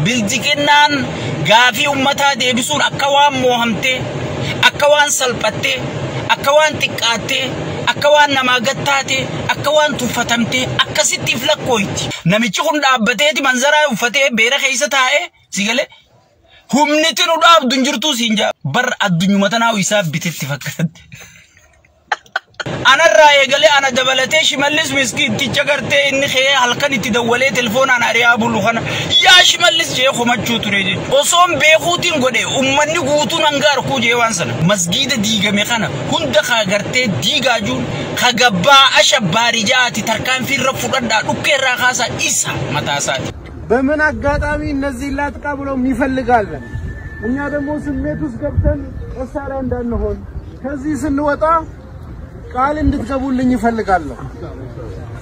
Bilxiginnaan gaafii ummataa deebisuun akka waan moohamtee, akka waan salphattee, akka waan xiqqaattee, akka waan namaa gattaatee, akka waan tuffatamtee akkasitti if lakkooyti. Namichi kun dhaabbateeti manzaraa uffatee beera keessa taa'ee si galee humniti nu dhaabdu hin jirtuu siin jaa. Bar addunyuma tanaa isaaf bitetti fakkaatti. Anarraa eegalee ana dabalatee Shimallis miskiinticha gartee inni kee halkan itti dawwalee telefoonaan ari'aa bulu kana yaa Shimallis jee komachuu ture jechuudha. Osoon beekuutiin godhe ummanni guutuun hanga arkuu jee waan sana. Masgiida diigame kana hunda ka gartee diigaa jiruun ka gabbaa ashabbaarii ja'aati tarkaanfii irra fudhadhaa dhukkee irraa kaasaa isa mataa isaati. በምን አጋጣሚ እነዚህን ላጥቃ ብሎ የሚፈልጋለን። እኛ ደግሞ ስሜት ውስጥ ገብተን መሳሪያ እንዳንሆን ከዚህ ስንወጣ ቃል እንድትገቡልኝ ይፈልጋለሁ።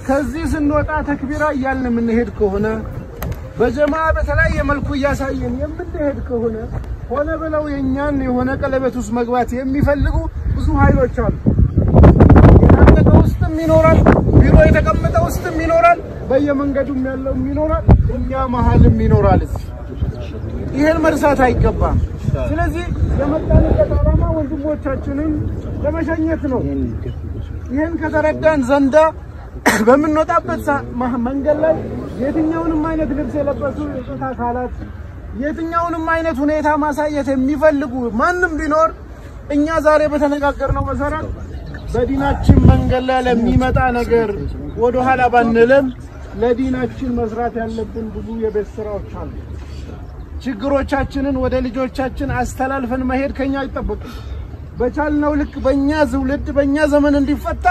ከዚህ ስንወጣ ተክቢራ እያልን የምንሄድ ከሆነ በጀማ በተለያየ መልኩ እያሳየን የምንሄድ ከሆነ ሆነ ብለው የእኛን የሆነ ቀለበት ውስጥ መግባት የሚፈልጉ ብዙ ኃይሎች አሉ። የታጠቀ ውስጥም ይኖራል፣ ቢሮ የተቀመጠ ውስጥም ይኖራል፣ በየመንገዱም ያለውም ይኖራል፣ እኛ መሀልም ይኖራል። እዚህ ይሄን መርሳት አይገባም። ስለዚህ የመጣንበት ዓላማ ወንድሞቻችንን ለመሸኘት ነው። ይህን ከተረዳን ዘንዳ በምንወጣበት መንገድ ላይ የትኛውንም አይነት ልብስ የለበሱ የጾታ አካላት የትኛውንም አይነት ሁኔታ ማሳየት የሚፈልጉ ማንም ቢኖር እኛ ዛሬ በተነጋገርነው መሰረት በዲናችን መንገድ ላይ ለሚመጣ ነገር ወደ ኋላ ባንልም ለዲናችን መስራት ያለብን ብዙ የቤት ስራዎች አሉ። ችግሮቻችንን ወደ ልጆቻችን አስተላልፈን መሄድ ከኛ አይጠበቅም። በቻልነው ልክ በእኛ ትውልድ በእኛ ዘመን እንዲፈታ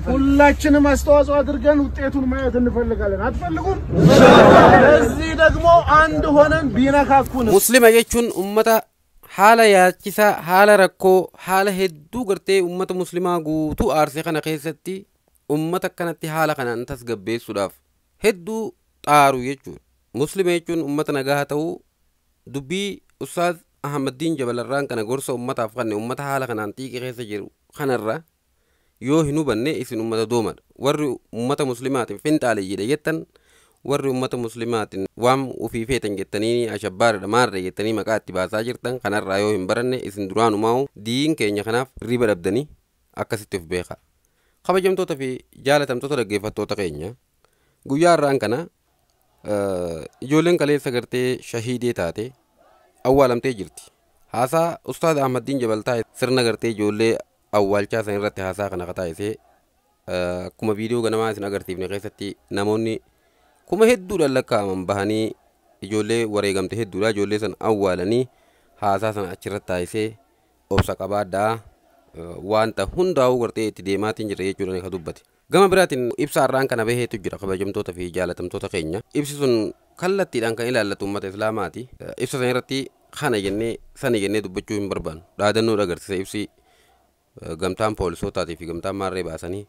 ሁላችንም አስተዋጽኦ አድርገን ውጤቱን ማየት እንፈልጋለን። አትፈልጉም? ለዚህ ደግሞ አንድ ሆነን ቢነካኩን Muslima jechuun ummata haala yaachisaa, haala rakkoo, haala hedduu gartee ummata muslimaa guutuu aarsee kana keessatti ummata akkanatti haala kanaan tasgabbeessuudhaaf hedduu xaaru jechuudha. Muslima jechuun ummata nagaa ta'uu dubbii Ustaaz Ahmaddiin Jabalarraan kana gorsa ummataaf kanne ummata haala kanaan xiiqii keessa jiru kanarra yoo hin hubanne isin ummata doomadha. Warri ummata muslimaatiin finxaaleeyyiidha jettan warri ummata muslimaatiin waan ufii feetan jettanii ashabbaaridha maarra jettanii maqaa itti baasaa jirtan kanarraa yoo hin baranne isin duraanumaa'u diin keenya kanaaf riba dhabdanii akkasitti of beeka. Kabajamtoota fi jaalatamtoota dhaggeeffattoota keenya guyyaa har'aan kana ijoolleen kaleessa gartee shahiidee taate awwaalamtee jirti. Haasaa Ustaaz Ahmaddiin Jabal taa'e sirna gartee ijoollee awwaalchaa san irratti haasaa kana kataa'isee akkuma viidiyoo ganamaa isin agarsiifne keessatti namoonni kuma hedduudhaan lakkaa'aman bahanii ijoollee wareegamte hedduudha ijoollee san awwaalanii haasaa sana achirratti taasisee obsa qabaadhaa wanta hundaa'uu gartee itti deemaatiin jira jechuudhaan kan dubbate. Gama biraatiin ibsa har'aan kana baheetu jira kabajamtoota fi jaalatamtoota keenya. Ibsi sun kallattiidhaan kan ilaallatu uummata Islaamaati. Ibsa sana irratti kana jennee sana jennee dubbachuu hin barbaannu. Dhaadannoo agarsiisa ibsi gamtaan poolisootatii fi gamtaan maarree baasanii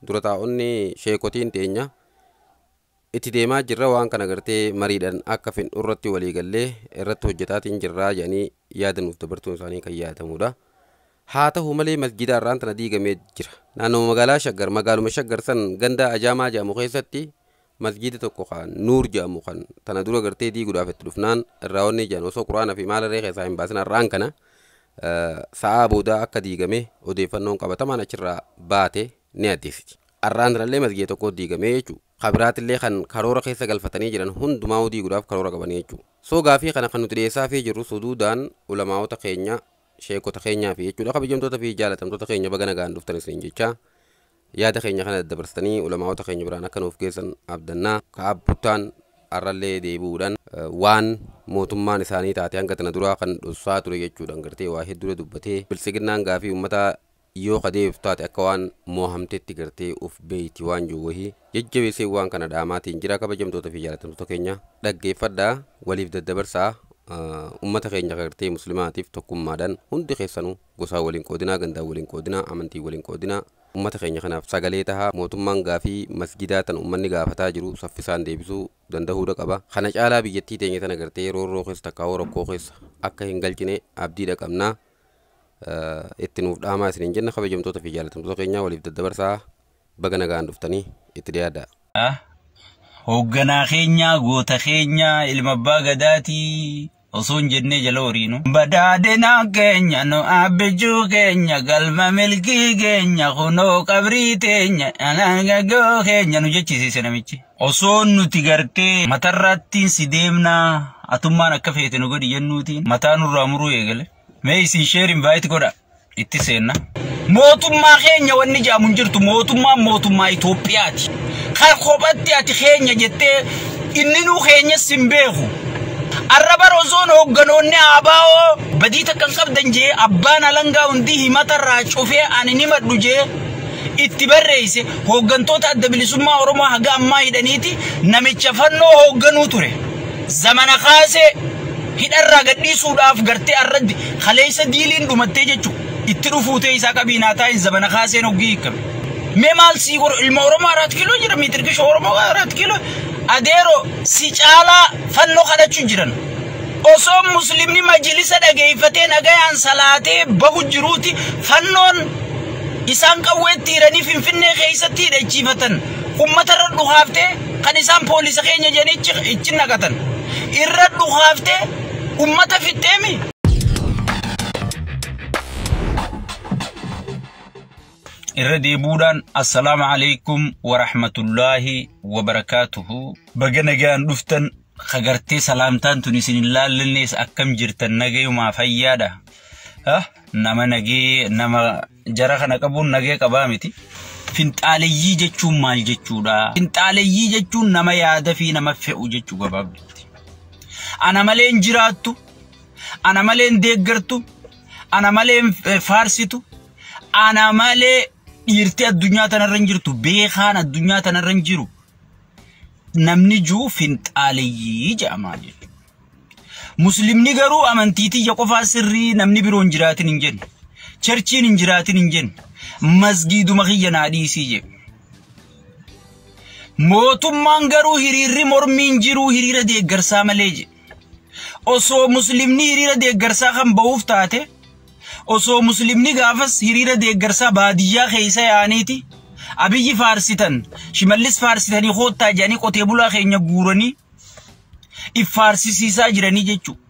dura taa'onni sheekotiin teenya itti deemaa jirra waan kana gartee mariidhaan akka fin'u irratti walii gallee irratti hojjetaatiin jirraa jedhanii yaada nuuf dabartuun isaanii kan yaadatamudha. Haa ta'u malee masgida har'aan tana diigamee jira. Naannoo magaalaa Shaggar magaaluma Shaggar san ganda Ajaamaa jedhamu keessatti masgida tokko kan Nuur jedhamu kan tana dura gartee diiguudhaaf itti dhufnaan irraa wanni jedhan osoo quraana fi maalarree keessaa hin baasin har'aan kana sa'aa booda akka diigame odeeffannoon qabatamaan achirraa baate ni addeessiti. Har'aan tanallee masgida tokko diigamee jechuudha. Kabiraatillee kan karoora keessa galfatanii jiran hundumaa diiguudhaaf karoora qabanii jechuudha. Soo gaafii kana kan nuti dhiyeessaa fi jirru suduudaan ulamaa'ota keenya sheekota keenyaa fi jechuudha kabajamtoota fi jaalatamtoota keenya baga nagaan dhuftan isin jecha yaada keenya kana daddabarsitanii ulamaa'ota keenya biraan akka nuuf geessan abdannaa ka'abbuttaan har'allee deebi'uudhaan waan mootummaan isaanii taate hanga tana duraa kan dhossaa ture jechuudhaan gartee waa hedduudha dubbatee bilsiginnaan gaafii uummataa yoo kadeef taate akka waan moohamtetti gartee uf beeyti waan jiru wahii jajjabeessee waan kana dhaamaatiin jira kabajamtoota fi jaalatamtoota keenya dhaggeeffadhaa waliif daddabarsaa ummata keenya gartee muslimaatiif tokkummaadhaan hundi keessanuu gosaa waliin qoodinaa gandaa waliin qoodinaa amantii waliin qoodinaa ummata keenya kanaaf sagalee tahaa mootummaan gaafii masgidaa tan ummanni gaafataa jiru saffisaan deebisuu danda'uudha qaba. Kana caalaa biyyattii teenya tana gartee roorroo keessa takkaawoo rakkoo keessa akka hin galchine abdiidha qabnaa. Itti nuuf dhaamaa isiniin jenna kabajamtoota fi jaalatamtoota keenya waliif daddabarsaa baga nagaan dhuftanii itti dhiyaadhaa. Hoogganaa keenya, goota keenya, ilma abbaa gadaatii osoo hin jennee jala horiinu. Badhaadhina keenya nu abbijuu keenya galma milkii keenya kunoo qabrii teenya anangagoo keenya nu jechisiise namichi. Osoo nuti gartee matarraattiin si deemnaa atummaan akka feete nu godhi jennuutiin mataa nurraa muruu eegale. Mee isin share invite godha itti seenna. Mootummaa keenya wanni jedhamu hin jirtu, mootummaan mootummaa Itoophiyaati. Kan kophatti ati keenya jettee inni nuu keenyas hin beeku. Arraba rozoon hoogganoonni ABO badii takka hin qabdan jee abbaan alangaa hundi himatarraa cufee ani ni madhu jee itti barreesse hooggantoota adda bilisummaa Oromoo haga ammaa hidhaniiti namicha fannoo hoogganuu ture. Zamana kaasee hidharraa gadhiisuudhaaf gartee arraddi kaleessa diiliin dhumattee jechuudha. Itti dhufuutee isaa qabiinaa taa'in zamana kaaseen hoggii hiikame. Mee maal sii godhu ilma Oromoo 4 kiiloo jira miitirkisha Oromoo 4 kiiloo adeero si caalaa fannoo kadhachuu jiran. Osoo muslimni majlisa dhageeffatee nagayaan salaatee bahu jiruuti fannoon isaan qawweetti hiranii Finfinnee keessatti hidhachiifatan uummatarra dhukaaftee kan isaan poolisa keenya jedhanii ichi naqatan irra dhukaaftee uummata fixxeemi. Irra deebuudhaan assalaamu alaikum wa rahmatullaahi wa barakaatuhu. Baga nagaan dhuftan kagartee salaamtaan tun isin hin laallannees akkam jirtan nagayumaa fayyaadha. Nama nagee nama jara kana qabuun nagee qabaa miti. Finxaaleyyii jechuun maal jechuudha? Finxaaleyyii jechuun nama yaada fi nama fe'u jechuu gabaabdutti. Ana malee hin jiraattu, ana malee hin deeggartu, ana malee hin faarsitu, ana malee dhiirti addunyaa tanarra hin jirtu, beekaan addunyaa tanarra hin jiru. Namni jiru finxaaleyyii jedhamaa jechuudha. Muslimni garuu amantii tiyya qofaa sirrii namni biroo hin jiraatin hin jennu. Cherchiin hin jiraatin hin jennu. Masgiiduma kiyya naa dhiisii jedhu. Mootummaan garuu hiriirri mormiin jiru hiriira deeggarsaa malee jedhu. Osoo muslimni hiriira deeggarsaa kan ba'uuf taate, osoo muslimni gaafas hiriira deeggarsaa baadiyyaa keessa yaa'aniiti Abiyyi faarsitan, Shimallis faarsitanii koottaa jedhanii qotee bulaa keenya guuranii iffaarsisiisaa jiranii jechuudha.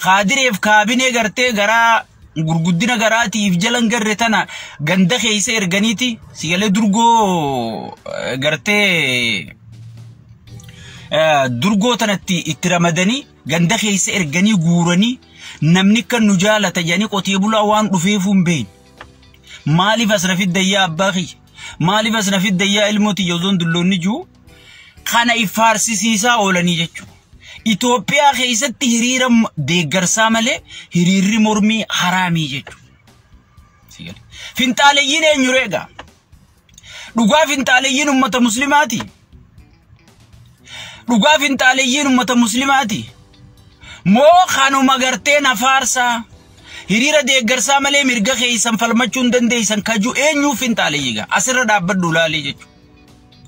Kaadireef kaabinee gartee garaa gurguddina garaatiif jalan garre tana ganda keessa erganiiti sigalee durgoo gartee durgoo tanatti itti ramadanii ganda keessa erganii guuranii namni kan nu jaalata jedhanii qotee bulaa waan dhufeefuu hin beekne. Maaliif as na fidda yaa abbaa kiyya? Maaliif as na fidda yaa ilmooti yozoon dulloonni jiru? Kana iffaarsisiisaa oolanii jechuudha. Itoophiyaa keessatti hiriira deeggarsaa malee hiriirri mormii haraamii jechuudha. Finxaaleeyyiin eenyu egaa? Dhugaa finxaaleeyyiin uummata muslimaati. Dhugaa finxaaleeyyiin uummata muslimaati. Moo kanuma gartee na faarsaa hiriira deeggarsaa malee mirga keessan falmachuu hin dandeessan kajuu eenyuu finxaaleeyyii gaa? Asirra dhaabbadhu laalee jechuudha.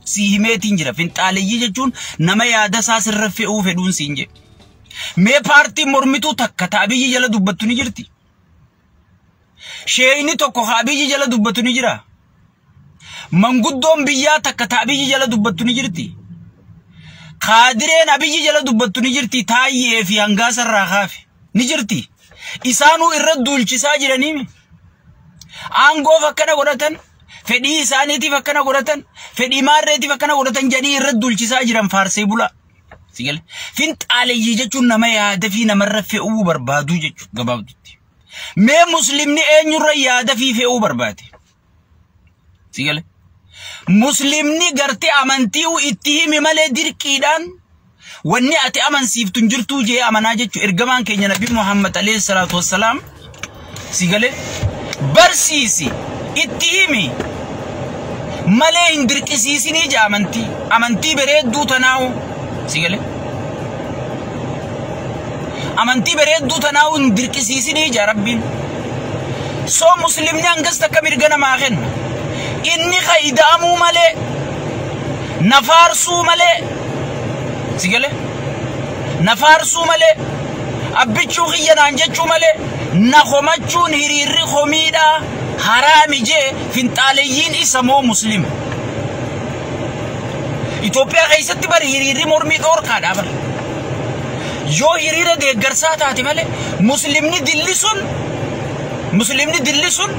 Si himeetiin jira. Finxaaleeyyii jechuun nama yaada isaa sirra fe'uu fedhuun siin jedhu. Mee paartiin mormituu takka ta Abiyyi jala dubbattu ni jirti. Sheeyni tokko ka Abiyyi jala dubbattu ni jira. Manguddoon biyyaa takka ta Abiyyi jala dubbattu ni jirti. Kaadireen Abiyyi jala dubbattu ni jirti. Taayyee fi hangaasarraa kaafe ni jirti. Isaanuu irra duulchisaa jiranii aangoof akkana godhatan, fedhii isaaniitiif akkana godhatan, fedhii maarreetiif akkana godhatan jedhanii irra duulchisaa jiran faarsee bulaa. Sigale finxaaleeyyii jechuun nama yaada fi namarra fe'uu barbaadu jechuudha gabaabdutti. Mee muslimni eenyurra yaada fi fe'uu barbaade? Sigale muslimni gartee amantii itti himi malee dirqiidhaan wanni ati amansiiftu hin jirtuu jee amanaa jechuudha. Ergamaan keenya Nabi Muhammad alayhi salaatu wassalaam sigale barsiisi itti himi malee hin dirqisiisinii jee amantii. Amantii bareedduu tanaa'u sigale amantii bareedduu tanaa'u hin dirqisiisinii jee Rabbiin. Soo muslimni hangas takka mirga namaa kenna. Inni kaida'amuu malee na faarsuu malee sigale na faarsuu malee abbichuu kiyya naan jechuu malee na komachuun hiriirri komiidha haraami jee finxaaleeyyiin isa moo muslima. Itoophiyaa keessatti bar hiriirri mormii dhoorkaadha bar. Yoo hiriira deeggarsaa taate malee muslimni dilli sun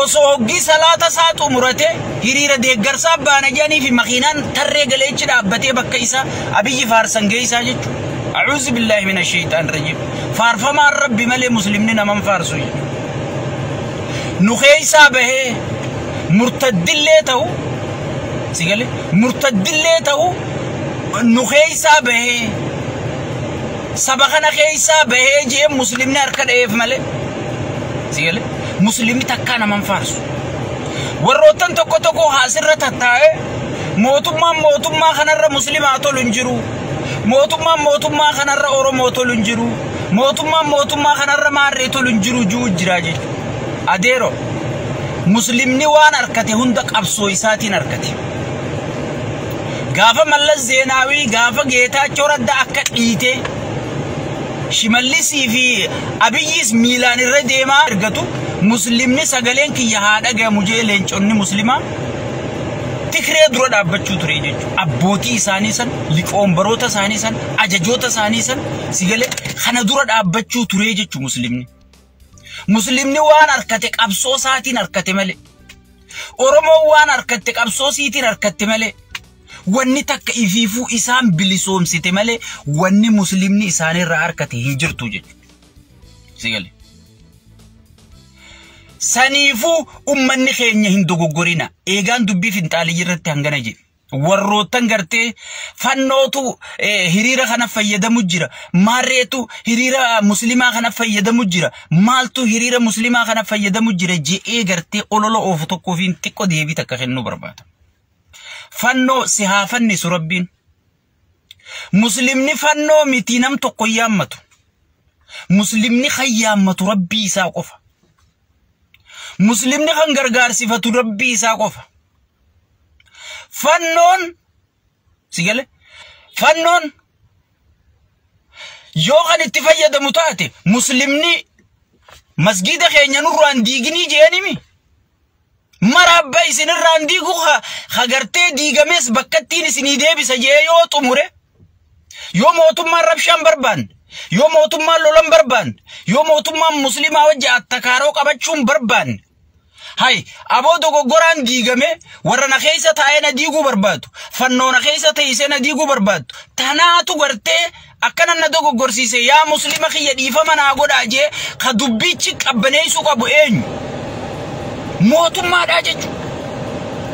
osoo hoggii salaata isaa xumurate hiriira deeggarsaa baana jedhanii fi makiinaan tarree galeechi dhaabbatee bakka isaa Abiyyi faarsan geessaa jechuudha. A'uuzu billaahi mina shaytaan rajiim. Faarfamaan rabbi malee muslimni naman faarsu jechuudha. Nu keessaa bahee murtaddillee ta'u sigale murtaddillee ta'u nu keessaa bahee saba kana keessaa bahee jee muslimni harka dha'eef malee sigale muslimni takkaa naman faarsu. Warroottan tokko tokko haasirra tattaa'ee mootummaan mootummaa kanarra muslimaa tolu hin jiru. Mootummaan mootummaa kanarra Oromoo tolu hin jiru. Mootummaan mootummaa kanarra maarree tolu hin jiru jiru jira jechuudha. Adeero muslimni waan harkate hunda qabsoo isaatiin harkate. Gaafa Mallas Zeenaawii gaafa Geetaachoo Raddaa akka dhiite Shimallisii fi Abiyyis miilaan irra deemaa argatu muslimni sagaleen kiyya haa dhagahamu jee leenconni muslimaa Tigree dura dhaabbachuu ture jechuudha. Abbootii isaanii san, liqoombaroota isaanii san, ajajoota isaanii san sigalee kana dura dhaabbachuu ture jechuudha muslimni. Muslimni waan harkate qabsoo isaatiin harkate malee. Oromoon waan harkatte qabsoo isiitiin harkatte malee. Wanni takka ifiifuu isaan bilisoomsite malee wanni muslimni isaanirraa harkate hin jirtu jechuudha. Sigalee. Saniifuu ummanni keenya hin dogoggorina. Eegaan dubbii finxaalii irratti hangana jedhe. Warroottan gartee fannootu hiriira kana fayyadamu jira. Maarreetu hiriira muslimaa kana fayyadamu jira. Maaltu hiriira muslimaa kana fayyadamu jira je'ee gartee olola oofu tokkoofiin xiqqoo deebii takka kennuu barbaada. Fannoo si haa fannisu rabbiin. Muslimni fannoo miti nam tokko yaammatu. Muslimni kan yaammatu rabbii isaa qofa. Muslimni kan gargaarsifatu rabbii isaa qofa. Fannoon sigale fannoon yoo kan itti fayyadamu taate muslimni masgida keenya nurraan diiginii je'animi. Maraabba isinirraan diigu hagartee diigames bakkattiin isinii deebisa jee yoo xumure yoo mootummaan rabshaan barbaanne yoo mootummaan lolan barbaanne yoo mootummaan muslimaa wajji attakaaroo qabachuun barbaanne hay aboo dogoggoraan diigame warra na keessa taa'ee na diiguu barbaadu fannoo na keessa teessee na diiguu barbaadu tanaatu gartee akkana na dogoggorsiise yaa muslima kiyya dhiifama naa godhaa jee ka dubbichi qabbaneessuu qabu eenyu mootummaadhaa jechuudha.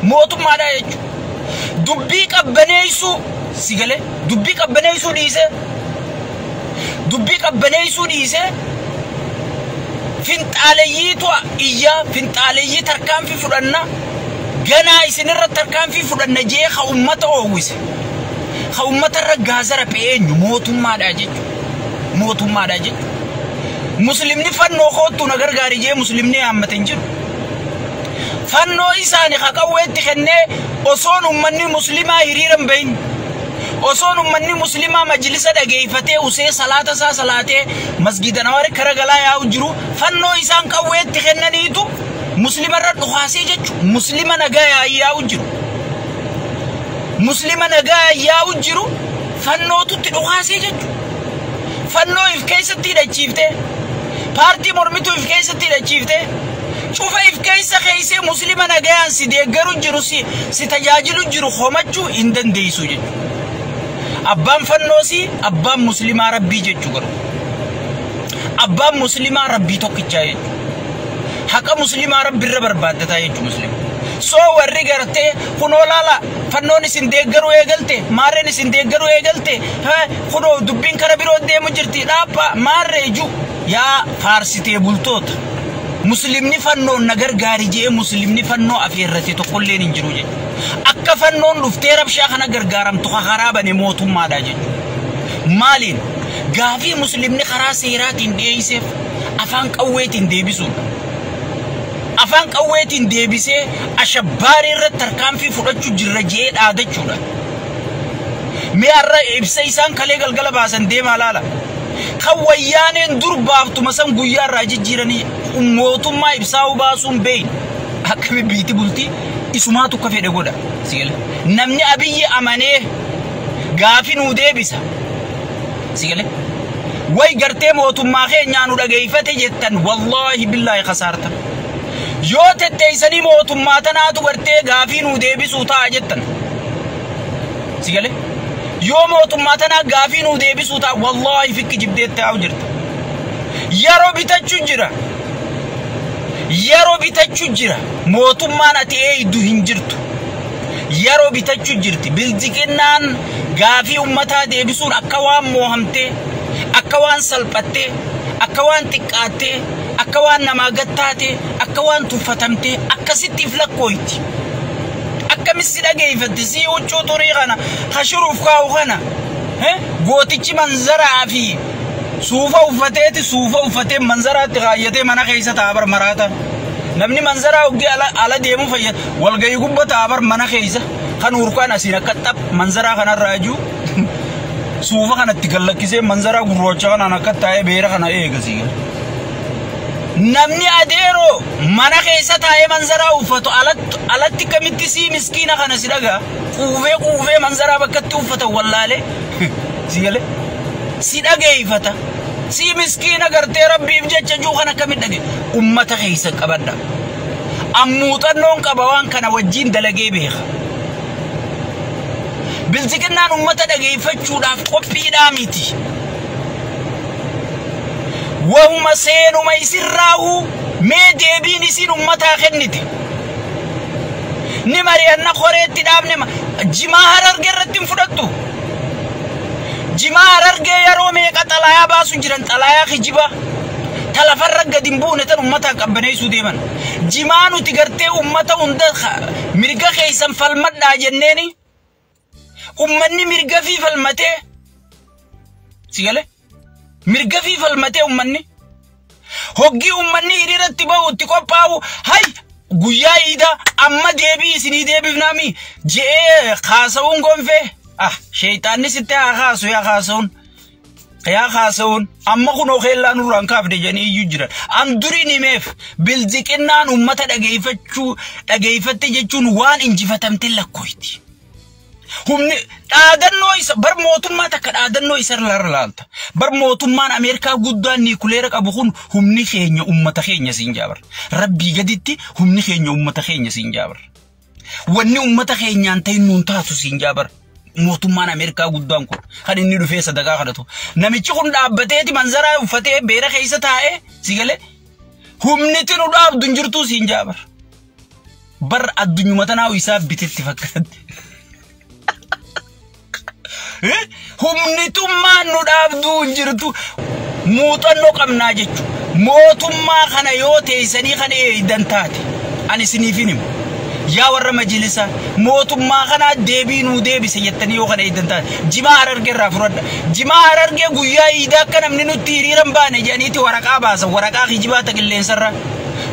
Mootummaadhaa jechuudha. Dubbii qabbaneessuu sigale dubbii qabbaneessuu dhiisee dubbii qabbaneessuu dhiisee finxaaleyyiitu iyyaa finxaaleyyii tarkaanfii fudhanna ganaa isinirra tarkaanfii fudhanna jee ka ummata oowwise ka ummatarra gaazara eenyu mootummaadhaa jechuudha. Mootummaadhaa jechuudha. Muslimni fannoo koottu na gargaari jee muslimni haammate hin jiru. Fannoo isaanii ka qawweetti kennee osoon ummanni muslimaa hiriira hin bahin osoon ummanni muslimaa majlisa dhageeffatee usee salaata isaa salaatee masgida nawari kara galaa yaa'u jiru fannoo isaan qawweetti kennaniitu muslimarra dhukaasee jechuudha. Muslima nagaa yaa'u jiru. Muslima nagaa yaa'u jiru fannootutti dhukaasee jechuudha. Fannoo if keessatti hidhachiiftee paartii mormituu if keessatti hidhachiiftee cufa if keessa keessee muslima nagaan si deeggaru jiru si tajaajilu jiru homachuu hin dandeessu jechuudha. Abbaan fannoosi abbaan muslimaa rabbii jechuu garuu. Abbaan muslimaa rabbii tokkichaa jechuudha. Haqa muslimaa rabbiirra barbaaddataa jechuudha muslima. Soo warri gartee kunoo laala fannoon isin deeggaruu eegalte maarreen isin deeggaruu eegalte kunoo dubbiin kara biroo deemu jirti dhaabbaa maarree ju yaa faarsitee bultoota. Muslimni fannoon na gargaari jee muslimni fannoo afeerrate tokkolleen hin jiru jechuudha. Akka fannoon dhuftee rabshaa kana gargaaramtu karaa bane mootummaadha jechuudha. Maaliin gaafii muslimni karaa seeraatiin dhiyeesseef afaan qawweetiin deebisuudha. Afaan qawweetiin deebisee ashabbaarii irratti tarkaanfii fudhachuu jirra jee dhaadachuudha. Mee har'a ibsa isaan kalee galgala baasan deemaa laala. Kan wayyaaneen dur baaftuma san guyyaa irraa jijjiiranii mootummaa ibsaa baasuun beeyin. Akkami biiti bultii Isumaatu akka fedhe godha. Si galee. Namni Abiyyi amanee gaafi nuu deebisa. Si galee. Way gartee mootummaa keenyaa nu dhageeffate jettan wallaahi billaahi kasaartan. Yoo tetteessanii mootummaa tanaatu gartee gaafii nuu deebisuu ta'a jettan. Si galee. Yoo mootummaa tanaa gaafii nuu deebisuu ta'a wallaahi fikki jibdeetti taa'u jirta. Yeroo bitachuu jira. Yeroo bitachuu jira. Mootummaan ati eeydu hin jirtu. Yeroo bitachuu jirti. Bildiqinnaan gaafii uummataa deebisuun akka waan moohamtee, akka waan salphattee, akka waan xiqqaattee, akka waan namaa gattaatee, akka waan tuffatamtee akkasitti if lakkooyti. Akkamis si dhageeffatti si huccuu xurii kana hashuruuf kaa'u kana gootichi manzaraa fi suufa uffateeti suufa uffatee manzaraatti kaayyatee mana keessa ta'a bar maraata. Namni manzaraa hoggii ala deemu fayyada. Walgahii gubbaa ta'a bar mana keessa kan urkaan asiin akka xaph manzaraa kanarraa jiru suufa kanatti gallakkisee manzaraa gurraacha kanaan akka taa'ee beera kana eegasi. Namni adeeroo mana keessa taa'ee manzaraa uffatu alatti kamitti sii miskiina kana si dhagaa quufee quufee manzaraa bakkatti uffata wallaalee si galee si dhageeffata. Si miskiina gartee rabbiif jecha juu kana akkamitti dhage ummata keessa qabadha. Ammuuxannoon qaba waan kana wajjin dalagee beeka. Bilchiqinnaan ummata dhageeffachuudhaaf qophiidhaa miti. Wahuma seenuma isirraa'u mee deebiin isin ummataa kennite. Ni mari'anna koreetti dhaabne jimaa Harargee irratti hin fudhattu. Jimaa Harargee yeroo meeqa xalaayaa baasu jiran xalaayaa kijibaa. Talafarra gadi hin buune tan ummataa qabbaneessuu deeman. Jimaa nuti gartee ummata hunda mirga keessan falmadhaa jenneeni. Ummanni mirga fi falmatee. Si galee? Mirga fi falmatee ummanni. Hoggii ummanni hiriiratti bahu itti qophaa'u hay guyyaa iidaa amma deebii isinii deebifnaami je'ee kaasa'uun gonfee. Ah sheeyxaanni sitti haa kaasu yaa kaasa'uun. Yaa kaasa'uun amma kunoo keellaa nurraan kaafne jedhanii iyyuu jiran. An duriin himeef bilziqinnaan ummata dhageeffatte jechuun waan injifatamte lakkooyti. Humni dhaadannoo isa bar mootummaa takka dhaadannoo isa irra laalta. Bar mootummaan Ameerikaa guddaan niikuleera qabu kun humni keenya ummata keenya siin jaabar. Rabbii gaditti humni keenya ummata keenya siin jaabar. Wanni ummata keenyaan ta'in nuun taatu siin jaabar. Mootummaan Ameerikaa guddaan kun kan inni dhufee sadaqaa kadhatu. Namichi kun dhaabbateeti manzaraa uffatee beera keessa taa'ee si galee humniti nu dhaabdu hin jirtuu siin jaabar. Bar addunyuma tanaa isaa bitetti fakkaatti. Humnitummaan nu dhaabduu hin jirtu muuxannoo qabnaa jechuudha. Mootummaa kana yoo teessanii kana eeydan taate ani isiniif hin himu. Yaa warra majlisa mootummaa kanaa deebii nuu deebise jettanii yoo kana eeydan taate jimaa Harargee irraa fudhadha. Jimaa Harargee guyyaa iidaa akka namni nutti hiriira hin baane jedhaniiti waraqaa baasan waraqaa kijibaa ta qilleensarra.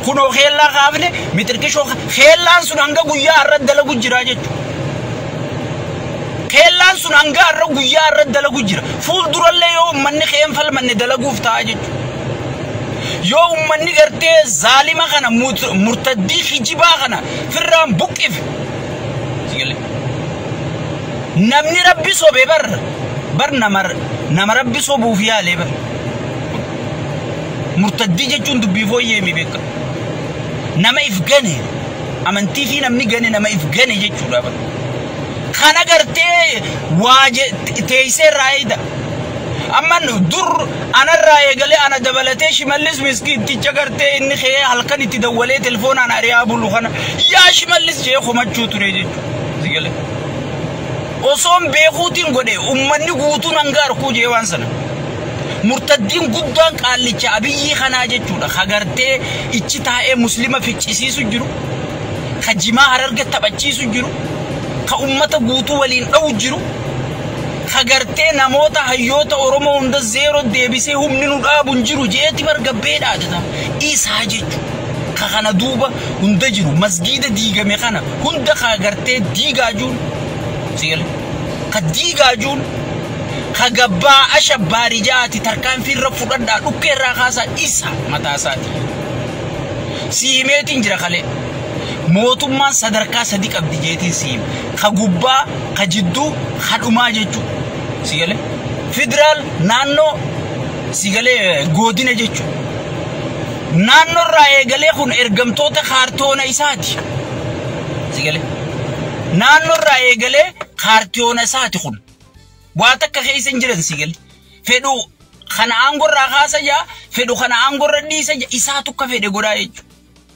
Kunoo keellaa kaafne mixirqishoo keellaan sun hanga guyyaa har'a dalagu jira jechuudha. Keellaan sun hanga har'a guyyaa har'a dalagu jira. Fuuldurallee yoo uummanni qe'een falmanne dalaguuf ta'a jechuudha. Yoo uummanni gartee zaalima kana murtaddii kijibaa kana firraan buqqife. Namni rabbi sobe bar nama rabbi sobuuf yaalee bar. Murtaddii jechuun dubbii fooyyee mi beeka. Nama if gane amantii fi namni gane nama if gane jechuudha bar. Kana gartee waa teessee irraa eeyda. Amma dur anarraa eegalee ana dabalatee Shimallis miskiinticha gartee inni ka'ee halkan itti dawwalee telefoonaan ari'aa bulu kana yaa Shimallis jee komachuu ture jechuudha. Osoon beekuutiin godhe uummanni guutuun hanga arkuu jee waan sana. Murtaddiin guddaan qaallicha Abiyyii kanaa jechuudha. Ka gartee ichi taa'ee muslima ficcisiisu jiru. Ka jimaa Hararge taphachiisu jiru. Ka ummata guutuu waliin dha'u jiru. Ka gartee namoota hayyoota Oromoo hunda zeeroo deebisee humni nu dhaabu hin jiru jeeti bargabbee dhaadata. Isaa jechuudha. Ka kana duuba hunda jiru masgiida diigame kana hunda ka gartee diigaa jiru. Ka diigaa jiru. Ka gabbaa ashabbaarii ja'aati tarkaanfii irra fudhadhaa dhukkee irraa kaasaa isa mataa isaati. Siimeetiin jira kalee. Mootummaan sadarkaa sadi qabdi jeetiin si hima. Ka gubbaa, ka jidduu, ka dhumaa jechuudha. Si galee? Federaal, naannoo, si galee godina jechuudha. Naannoo irraa eegalee kun ergamtoota kaartoona isaati. Si galee? Naannoo irraa eegalee kaartoona isaati kun. Waa takka keessa hin jiran si galee. Fedhu kana aangoo irraa kaasa jaa, fedhu kana aangoo irra dhiisa jaa, isaatu akka fedhe godhaa jechuudha.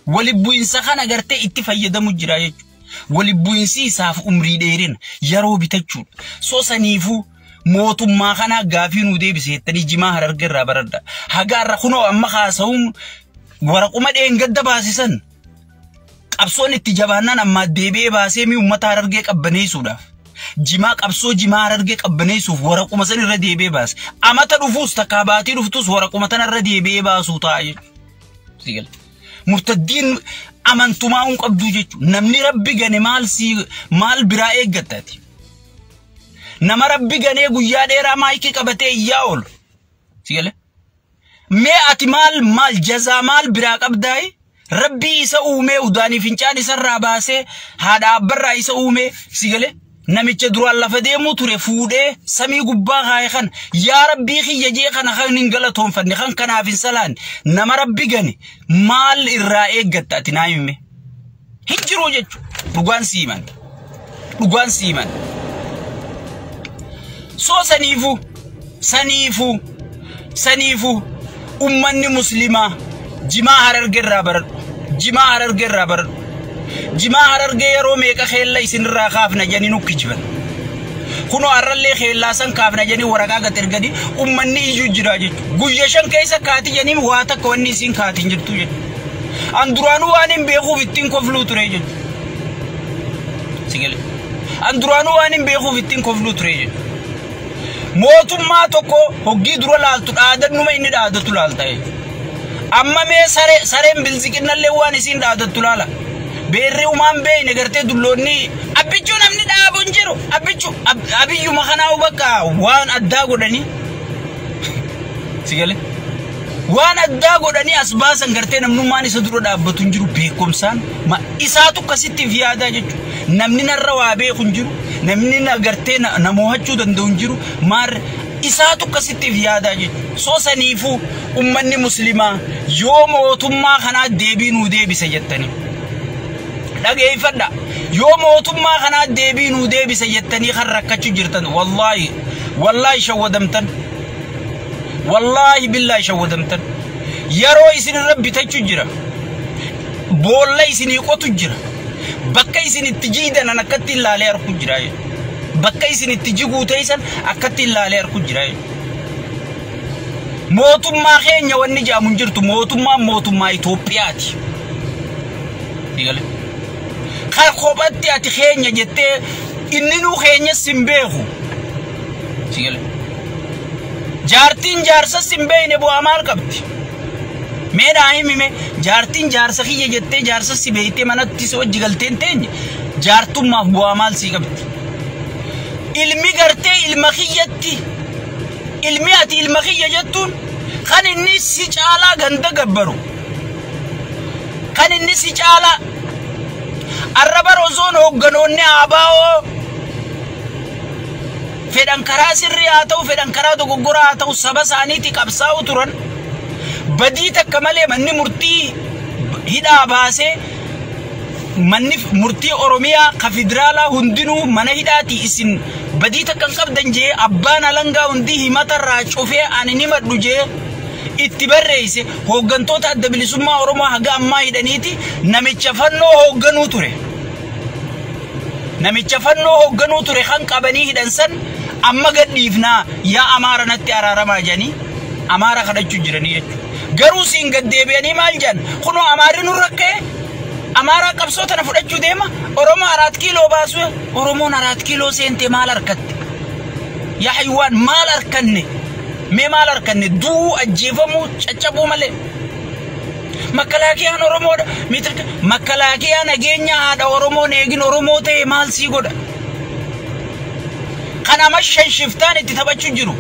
Wali bu'insa kana gartee itti fayyadamu jira jechuudha. Wali bu'insi isaaf umrii dheerina yeroo bitachuudha. So saniifuu mootummaa kanaa gaafii nuu deebise jettanii jimaa Harargee irraa baradha. Hagaarra kunoo amma haasa'uun waraquma dheengadda baasisan. Qabsoon itti jabaannaan ammaa deebi'ee baasee mi uummata Harargee qabbaneessuudhaaf. Jimaa qabsoo jimaa Harargee qabbaneessuuf waraquma san irra deebi'ee baase. Amata dhufuus takkaa baatii dhuftus waraquma tana irra deebi'ee baasuu ta'a jechuudha. Murtaddiin amantumaa hin qabdu jechuudha. Namni rabbi gane maal si maal biraa eeggattaati? Nama rabbi ganee guyyaa dheeraa maayikii qabatee iyyaa oolu. Si galee? Mee ati maal maal jazaa maal biraa qabdaayi? Rabbii isa uumee udaanii fincaan isarraa baasee haadha abbarraa isa uumee si galee? Namicha duraan lafa deemuu ture fuudhee samii gubbaa kaa'e kana yaa rabbii kiyya jee kana kan hin galatoonfanne kan kanaaf hin salaanne nama rabbi gane maal irraa eeggatta ati naa hime? Hin jiru jechuudha. Dhugaan si himan. Dhugaan si himan. So saniifuu ummanni muslimaa jimaa Harargee irraa baradhu. Jimaa Harargee irraa baradhu. Jimaa Harargee yeroo meeqa keella isinirraa kaafna jedhanii nu kijiban. Kunoo har'allee keellaa san kaafna jedhanii waraqaa gad erganii ummanni iyyuu jira jechuudha. Guyya 5 keessa kaati jedhanii waa takka wanni isiin kaati hin jirtu jechuudha. An duraanuu waan hin beekuuf ittiin kofluu ture jechuudha. Si galee? An duraanuu waan hin beekuuf ittiin kofluu ture jechuudha. Mootummaa tokko hoggii dura laaltu dhaadannuma inni dhaadatu laalta jechuudha. Amma mee sareen bilziqinnallee waan isiin dhaadattu laala. Beerri umaan beeyne gartee dulloonni abbichuu namni dhaabu hin jiru. Abbichuu abiyyuma kanaa bakka waan addaa godhanii. Si galee? Waan addaa godhanii as baasan gartee namnummaan isa dura dhaabbatu hin jiru beekumsaan isaatu akkasittiif yaadaa jechuudha. Namni narra waa beeku hin jiru. Namni na gartee na mo'achuu danda'u hin jiru. Maar isaatu akkasittiif yaadaa jechuudha. So saniifuu ummanni muslimaa yoo mootummaa kanaa deebii nuu deebise jettanii. Dhageeffadha. Yoo mootummaa kanaa deebii nuu deebise jettanii kan rakkachuu jirtan wallaahi wallaahi shawwadamtan. Wallaahi billaahi shawwadamtan. Yeroo isin irra bitachuu jira. Boolla isinii qotu jira. Bakka isin itti jiidanan akkatti ilaalee arku jira. Bakka isin itti jiguu teessan akkatti ilaalee arku jira. Mootummaa keenya wanni jedhamu hin jirtu. Mootummaan mootummaa Itoophiyaati. Kan kophatti ati keenya jettee inni nuu keenyas hin beeku. Jaartiin jaarsas hin beekne bu'aa maal qabdi? Mee naa himi jaartiin jaarsa kiyya jettee jaarsas si beektee manatti si wajji galtee hin teenye jaartummaaf bu'aa maal sii qabdi? Ilmi gartee ilma kiyyatti ilmi ati ilma kiyya jettuun kan inni si caalaa ganda gabbaru kan inni si caalaa arraba rozoon hoogganoonni ABO fedhan karaa sirrii haa ta'u fedhan karaa dogoggoraa haa ta'u saba isaaniitti qabsaa'u turan badii takka malee manni murtii hidhaa baasee manni murtii Oromiyaa ka federaalaa hundinuu mana hidhaati isin badii takka hin qabdan jee abbaan alangaa hundi himatarraa cufee ani ni madhu jee itti barreesse hooggantoota adda bilisummaa Oromoo haga ammaa hidhaniiti namicha fannoo hoogganuu ture. Namicha fannoo hoogganuu ture kan qabanii hidhan san amma gadhiifnaa yaa Amaara natti araaramaa jedhanii Amaara kadhachuu jiranii jechuudha. Garuu siin gad deebi'anii maal jedhan kunoo Amaarri nurra ka'e Amaaraa qabsoo tana fudhachuu deema Oromoo 4 kiiloo baasu Oromoon 4 kiiloo seente maal harkatte? Yaa haywaan maal harkanne? Mee maal harkanne? Du'uu ajjeefamuu caccabuu malee. Makkalaakiyaan Oromoodha. Makkalaakiyaan nageenya haadha Oromoon eegin Oromoo ta'e maal sii godha? Kan amma shan shiftaan itti taphachuu jiru.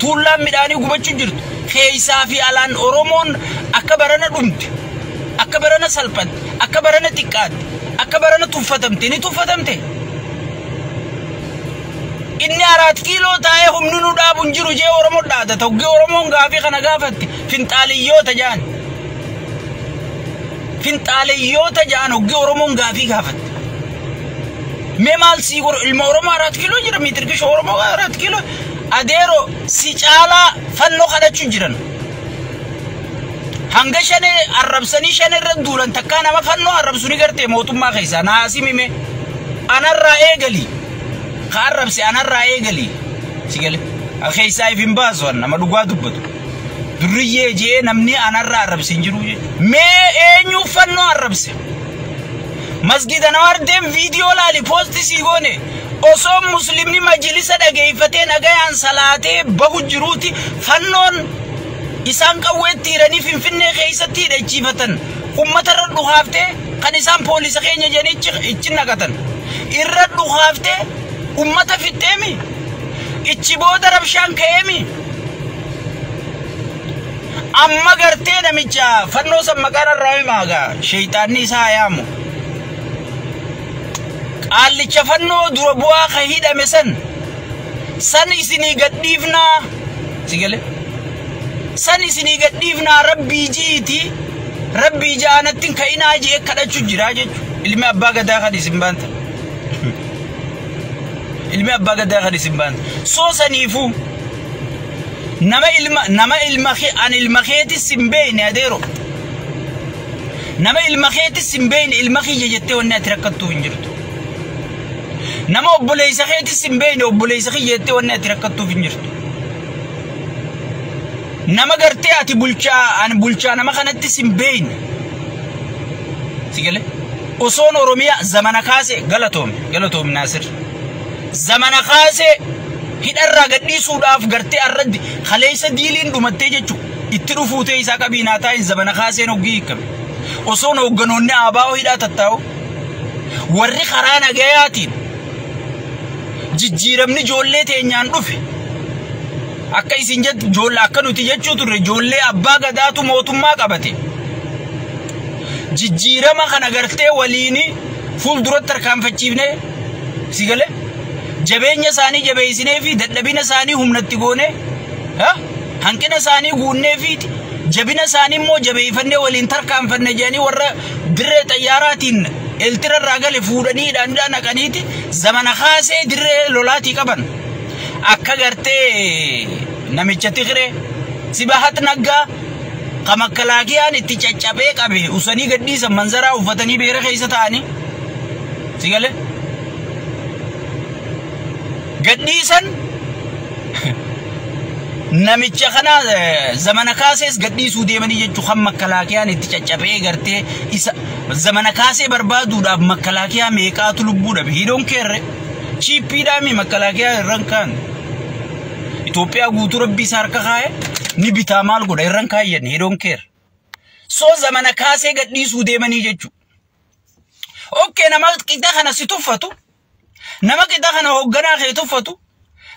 Tuullaan midhaanii gubachuu jirtu. Keessaa fi alaan Oromoon akka barana dhumte. Akka barana salphatte. Akka barana xiqqaatte. Akka barana tuffatamte ni tuffatamte. Inni 4 kiiloo taa'ee humni nu dhaabu hin jiru jee Oromoo dhaadata. Hoggii Oromoon gaafii kana gaafatti finxaaliyyoota ja'an. Finxaaliyyoota ja'an hoggii Oromoon gaafii gaafatti. Mee maal sii godhu ilma Oromoo 4 kiiloo jira miitirkisha Oromoo 4 kiiloo adeero si caalaa fannoo kadhachuu jiran. Hanga shane arrabsanii shane irra duulan takkaa nama fannoo arrabsu ni gartee mootummaa keessaa naasii mime anarraa eegali. Ka arrabse anarraa eegali. Si gale keessaa if hin baasu nama dhugaa dubbatu. Durriyyee jee namni anarraa arrabse hin jiru jechuudha. Mee eenyu fannoo arrabse? Masgida Anwaar deem viidiyoo laali poostii sii goone osoo muslimni majlisa dhageeffatee nagayaan salaatee bahu jiruuti fannoon isaan qawweetti hidhanii Finfinnee keessatti hidhachiifatan ummata irra dhukaaftee kan isaan poolisa keenya jedhanii ichi naqatan irra dhukaaftee ummata fixxeemi ichi booda rabshaan ka'eemi amma gartee namicha fannoo san maqaan irraa himaa gaa sheeyxaanni isaa yaamu. Qaallicha fannoo dura bu'aa ka hidhame san san isinii gadhiifnaa si gale san isinii gadhiifnaa rabbii jiiti rabbii ja'anatti ka'inaa jee kadhachuu jira jechuudha. Ilmi abbaa gadaa kan isin baanta. Ilmi abbaa gadaa kan isin baanta. Soo saniifuu nama ilma nama ilma an ilma keetis hin beekne adeero. Nama ilma keetis hin beekne ilma kiyya jettee wanni ati rakkattuu hin jirtu. Nama obboleessa keetis hin beekne obboleessa kiyya jettee wanni ati rakkattuuf hin jirtu. Nama gartee ati bulchaa an bulchaa nama kanattis hin beekne. Si gale osoon Oromiyaa zamana kaase galatoome galatoome Naasir. Zamana kaase hidharraa gadhiisuudhaaf gartee arraddi kaleessa diiliin dhumattee jechuudha. Itti dhufuutee isaa qabiinaa taa'in zamana kaaseen hoggii hiikame. Osoon hoogganoonni ABO hidhaa tattaa'u warri karaa nagayaatiin jijjiiramni ijoollee teenyaan dhufe akka isin jettu ijoollee akka nuti jechuu turre ijoollee abbaa gadaatu mootummaa qabate. Jijjiirama kana gartee waliini fuulduratti tarkaanfachiifne si gale jabeenya isaanii jabeessinee fi dadhabina isaanii humnatti goone hanqina isaanii guunnee fi jabina isaanii immoo jabeeffannee waliin tarkaanfanne jedhanii warra dirree xayyaaraatiin eeltira irraa gale fuudhanii hidhaan naqaniiti zamana kaasee dirree lolaatii qaban. Akka gartee namicha Tigree Sibahat Naggaa ka makkalaakiyaan itti caccabee qabe usanii gadhiisan manzaraa uffatanii beera keessa taa'anii si gale gadhiisan namicha kana zamana kaasees gadhiisuu deemanii jechuu kan makkalaakiyaan itti caccabee gartee isa zamana kaasee barbaaduudhaaf makkalaakiyaa meeqaatu lubbuu dhabe hidhoon keerre chiippiidhaami makkalaakiyaa irraan kaan Itoophiyaa guutuu rabbii isaa harka kaa'e ni bitaa maal godha irraan kaayyanne hidhoon keerre soo zamana kaasee gadhiisuu deemanii jechuu. Okkee nama qixa kana si tuffatu nama qixa kana hoogganaa kee tuffatu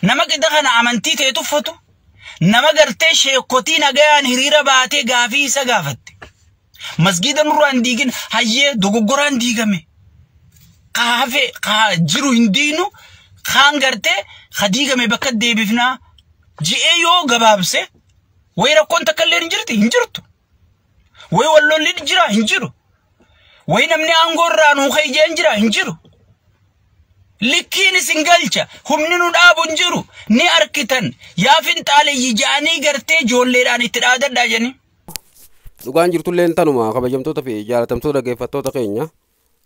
nama qixa kana amantii kee tuffatu nama gartee sheekotii nagayaan hiriira baatee gaafii isa gaafatte. Masgiida nurraan diigin hayyee dogoggoraan diigame. Ka hafe ka jiru hin diinu kaan gartee ka diigame bakka deebifnaa ji'ee yoo gabaabse wayi rakkoon takka illee hin jirti hin jirtu. Wayi wallolli jira hin jiru. Wayi namni aangoo irraa nuu ka'e jira hin jiru. Likkiin isin galcha humni nu dhaabu hin jiru ni arkitan yaa finxaaleyyii ja'anii gartee ijoolleedhaan itti dhaadadhaa jedhanii. Dhugaan jirtullee tanuma kabajamtoota fi jaalatamtoota dhaggeeffattoota keenya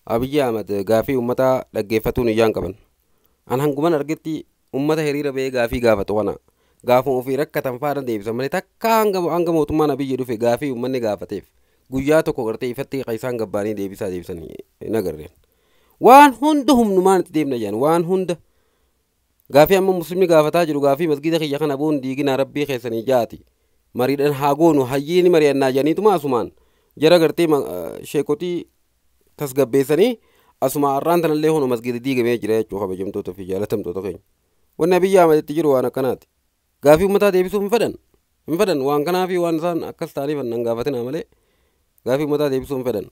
Abiyyi Ahmad gaafii uummata dhaggeeffatuun iyyaan qaban. An hanguman argetti uummata hiriira ba'ee gaafii gaafatu kana gaafuma ofii rakkatan faana deebisan malee takka hanga mootummaan Abiyyi dhufe gaafii uummanni gaafateef guyyaa tokko gartee ifatti isaan gabbaanii deebisaa deebisanii hin agarreen. Waan hunda humnumaan itti deemna jedhan waan hunda gaafii amma muslimni gaafataa jiru gaafii masgiida kiyya kana boon diiginaa rabbii keessanii jaati mariidhaan haa goonu hayyee ni mari'annaa jedhaniituma asumaan jara gartee sheekotii tasgabbeessanii asuma har'aan tanallee hono masgiida diigamee jira jechuu kabajamtoota fi jaalatamtoota keenya. Wanni Abiyyi Ahmad itti jiru waan akkanaati. Gaafii uummataa deebisuuf hin fedhan. Hin fedhan waan kanaa fi waan isaan akkas ta'aniif nan gaafatinaa malee gaafii uummataa deebisuu hin fedhan.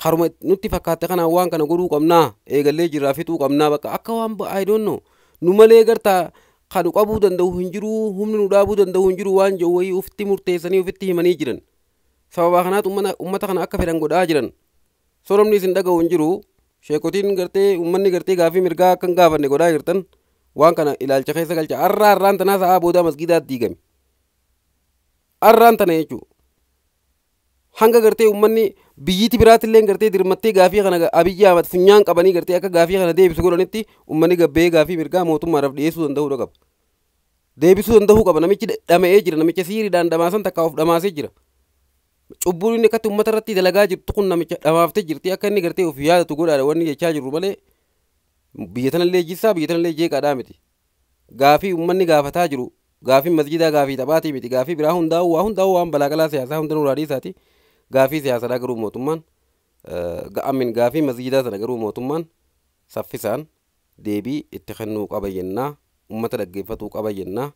Karuma nutti fakkaatte kanaan waan kana godhuu qabnaa, eegallee jirraa, fixuu qabnaa. Bakka akka waan, I don't know, nu malee gartaa kan nu qabuu danda'u hin jiru, humni nu dhaabuu danda'u hin jiru waan jedhu wayii ufitti murteessanii ufitti himanii jiran. Sababa kanaatu ummata kana akka fedhan godhaa jiran. Soromni isin dhaga'u hin jiru. Sheekotiin gartee ummanni gartee gaafii mirgaa akka hin gaafanne godhaa jirtan, waan kana ilaalcha keessa galcha. Arraa arraan tanaa sa'aa boodaa masgiidaatti diigame. Arraan tana jechuudha. Hanga gartee ummanni biyyiti biraatillee gartee dirmattee gaafii kana Abiyyi Ahmad funyaan qabanii gartee akka gaafii kana deebisu godhanitti, ummanni gabbee gaafii mirgaa mootummaadhaaf dhiyeessuu danda'uu qaba. Deebisuu danda'uu qaba. Namichi dhama'ee jira. Namicha siiriidhaan dhamaasan takka of dhamaasee jira. Cubbuun inni akkatti uummata irratti dalagaa jirtu kun namicha dhamaaftee jirti. Akka inni gartee of yaadatu godhaadha wanni jechaa jirru malee, biyya tanallee jissaa, biyya tanallee jeeqaadhaa miti. Gaafii uummanni gaafataa jiru, gaafii masjidaa gaafii taphaatii miti. Gaafii biraa hundaa'u, waa hundaa'u, waan balaaqalaa siyaasaa hunda nurraa dhiisaati. Gaafii siyaasaadhaa garuu mootummaan ga'amin, gaafii masjidaa sana garuu mootummaan saffisaan deebii itti kennuu qaba jennaa, uummata dhaggeeffatuu qaba jennaa.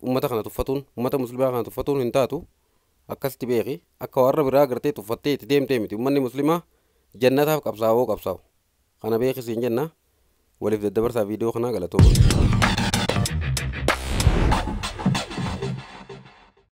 Uummata kana tuffatuun, uummata musliimaa kana tuffatuun hin taatu. Akkasitti beeki, akka warra biraa gartee tuffattee itti deemtee miti. Uummanni musliimaa jannataaf qabsaa'oo qabsaa'u kana beeki siin jenna. Waliif daddabarsaa viidiyoo kanaa. Galatooma.